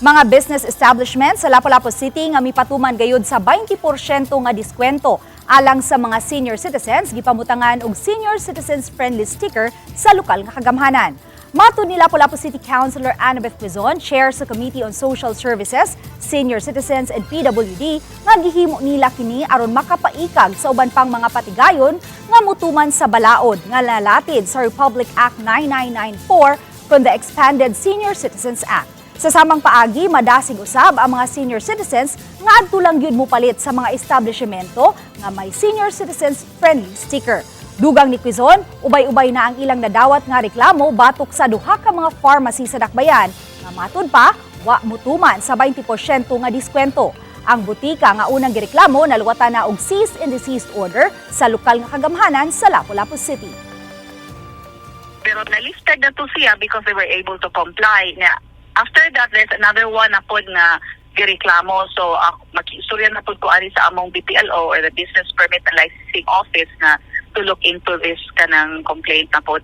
Mga business establishments sa Lapu-Lapu City nga mipatuman gayud sa 20% nga diskwento alang sa mga senior citizens gipamutangan og senior citizens friendly sticker sa lokal nga kagamhanan. Matud ni Lapu-Lapu City Councilor Annabeth Quizon, chair sa Committee on Social Services, Senior Citizens and PWD, nga gihimo nila kini aron makapaikag sa uban pang mga patigayon nga mutuman sa balaod nga nalatid sa Republic Act 9994 kon the Expanded Senior Citizens Act. Sa samang paagi, madasig usab ang mga senior citizens nga adto lang gyud mopalit sa mga establishmento nga may senior citizens friendly sticker. Dugang ni Quizon, ubay-ubay na ang ilang nadawat nga reklamo batok sa duha ka mga pharmacy sa Dakbayan nga matud pa wa mutuman sa 20% nga diskwento. Ang butika nga unang gireklamo, naluwatan na og cease and desist order sa lokal nga kagamhanan sa Lapu-Lapu City. Pero na-lifted na to siya because they were able to comply. Nga, after that, there's another one na pod nga gireklamo. So, makiistorya na pod ko ani sa among BPLO or the Business Permit and Licensing Office na to look into this kanang complaint na pod.